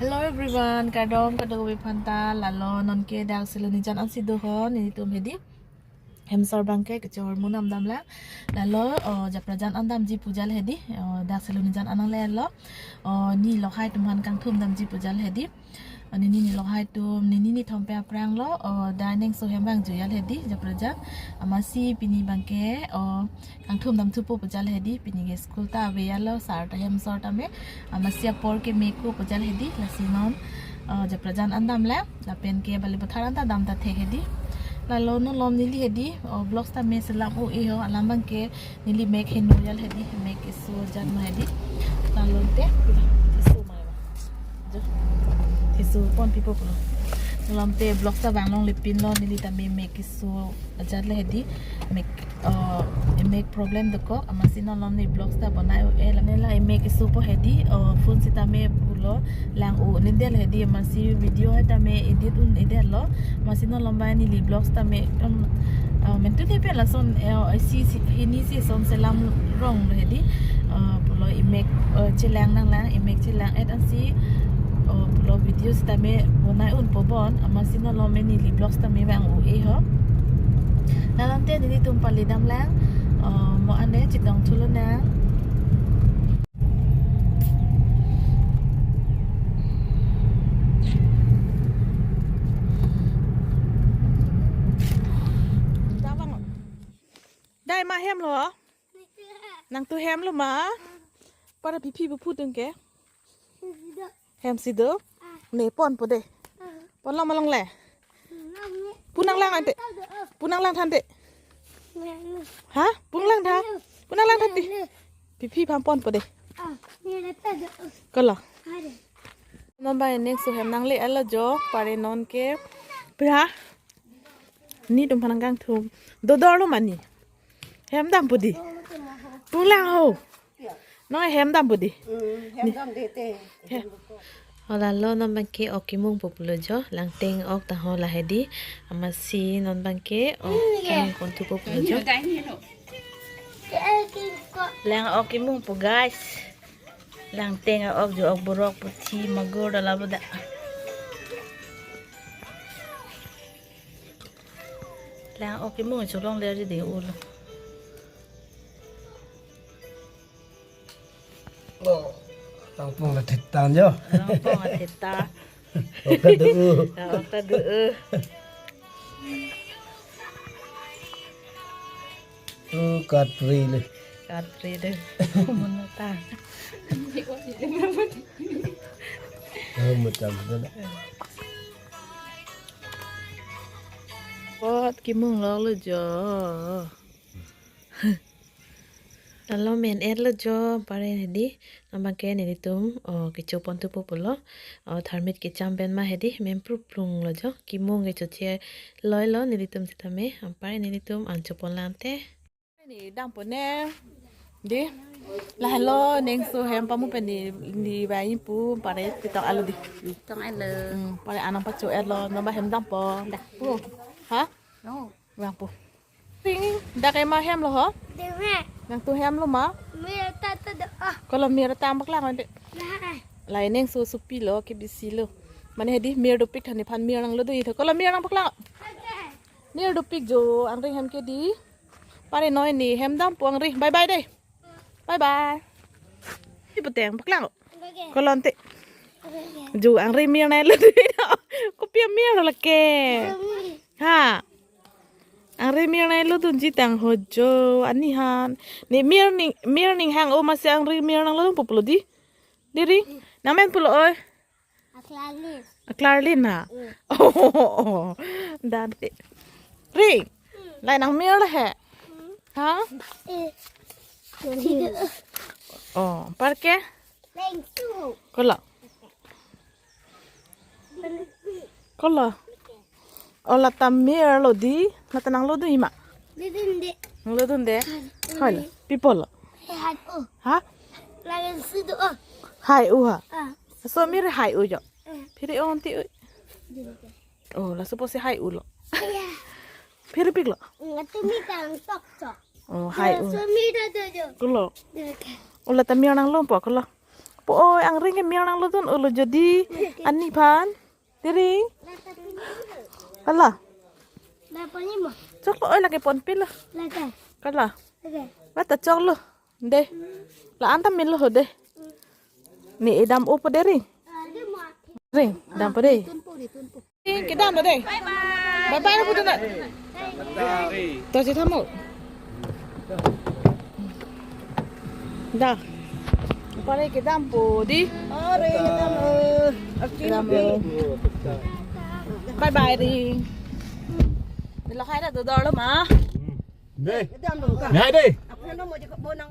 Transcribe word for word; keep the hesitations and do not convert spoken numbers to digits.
Hello everyone, kardom kadokave aphanta. Lalo nonke dak Silonijan ansi do ho, nelitum hedi Hemsor abangke kechor munam damlang. Lalo, oh, Japrajan an damji pu jal hedi, oh, dak Silonijan an nanglelo. Oh, neli lokhai atum aphan kangthum damji pu jal hedi. Oh, neli neli lokhai atum, neli neli thompe aphrang lo, oh, dak Nengso hem abang jujal hedi, Japrajan. Amatsi pini abangke, oh, kangthum damthupo pu jal hedi, pini ke school ta ave jalo, sir ta Hemsor tame. Amatsi apor ke mek ko pu jal hedi, lasi non, uh, Japrajan an damlang, lapen ke Balipathar an ta dam ta thek hedi. Lalo non malom neli hedi, uh, vlogs tame selam un-e ho, alam abangke neli mek heno jal hedi, mek keso jat ma hedi. Lalo te, keso ma ba. Jo. Keso pon pipo pulo. Malom te vlogs ta vang longle pinlo, neli tame mek keso ajat le hedi. Mek, uh, mek problem dokok, amatsi non malom neli vlogs ta bonai un-e, la neli la mek kesopo hedi, uh, phone sitame pulo lang un-edetlo hedi, amatsi video hai tame edit un-edetlo, amatsi non malom abang neli vlogs tame, um, uh, mentu ne pe lason, uh, isi, isi, hini si son selam ronglo hedi, uh, pulo emek, uh, chelang nanglang, emek chelang-et ansi, uh, pulo video sitame bonai unpo bon, amatsi non malom neli vlogs tame vang un-e ho. Lalo te nelitum pali damlang, uh, mo ane chetong thu lonang. Dai ma hem lo? Nangtum hem lo ma? Para pipi bu putung ke? Hem si do? Ne ponpo de. Pon long ma longle? Pu nanglang ante. Pu nanglang tha ante. Ha? Pu nanglang tha? Pu nanglang tha ti. Pipi aphan ponpo de. Kolo. Non abang Nengso hem nanglelo jo, pare nonke. Pira? Nelitum aphan nangkangthum. Dodor lo ma neli? Hem dampo di. Pu lang ho. Non hem dampo di. Hmm, hem dam de te. He. O lalo non abangke ok kemungpo pulo jo. Langteng ok ta ho la hedi. Amatsi non abangke ok kemungpo thupo pulo jo. Lang ok kemungpo guys. Langteng ok jo, ok borok, puthi, magur dala boda. Lang ok kemung cholong ler di ulo. Oh, tangpung la thetan jo. Tangpung la thetan. Ok ta do. Ya, ok ta do. Hmm, kat pri le. Kat pri le. Mun ta. Ah, macam tu na. Pot kemung lok lo jo. Lalo men-et lo jo, pare hedi. Non abangke nelitum, o, kecho pon thupo pulo. O, tharmit kecham pen ma hedi, men pruplung lo jo. Kemung kecho che loi lo nelitum sitame. Pare nelitum an cho pon lang te. Neli dampo ne. Di. Lahelo Nengso hem pamu pen neli, neli bai pu pare pitok alo di. Tong alo. Hmm, pare anang pacho-et lo, non abang hem dampo. Dah. Pu. Ha? No. Dampo. Ting, dak ema hem lo ho? Deme. Nangtum hem lo ma? Mir ta ta do. Ah. Kolo mir ta paklang ante. Nah. Lahai Nengso sopi lo, kebisi lo. Mane hedi mir dopik tha, nephan mir nanglodun-i tho. Kolo mir nangpaklang. Mir dopik jo, angring hem ke di. Pare noi neli hem dampo angring. Bye bye de. Bye bye. Di puteng paklang. Kolo ante. Jo angring mir nanglodun-i tho. Kopi amir lake. Ha. Angring mir nanglodunji tang ho jo, ani han. Neli mir ning, mir ning hang-o amatsi angring mir nanglodunpo pulo di. Di Ring. Nangmen pulo oi. Aklarlin. Aklarlin ha? Mm. Oh, dan te. Ring. Lahai nang mir le he. Ha? Eh. Oh, parke? Lengsu. Kolo. Kolo. O lata mir lo di, lata nanglodun-i ma? Lodun de. Nanglodun de? Hoi lo, pi pulo? Hai u. Ha? Lagi sudu o. Hai u ha? Ah. So mir hai u jo. Eh. Phiri on ti u. Oh, laso pusi hai u lo. Iya. Phiripik lo. Ngatumi tang tok tok. Oh, hai u. Sumi do do do. Kolo. Oke. O lata mir nanglompo kolo. Oi, angring ke mir nanglo dun ulo jodi. Ani phan. Dering. Kala. Choklo oi lake ponpe lo. Kala. Bata choklo. De. La-an ta melo ho de. Ne edam-opo dering. Ring, dampo de. Ring, kedam lo de. Bye bye lo putu na. To si tamo. Da. Pare kedampo di. Are kedam. Kedampo. Bye bye ring. Nilo khai da dodor lo ma. Dei. Kedam lo ka. Nai dei. Apa nama je kau bonang.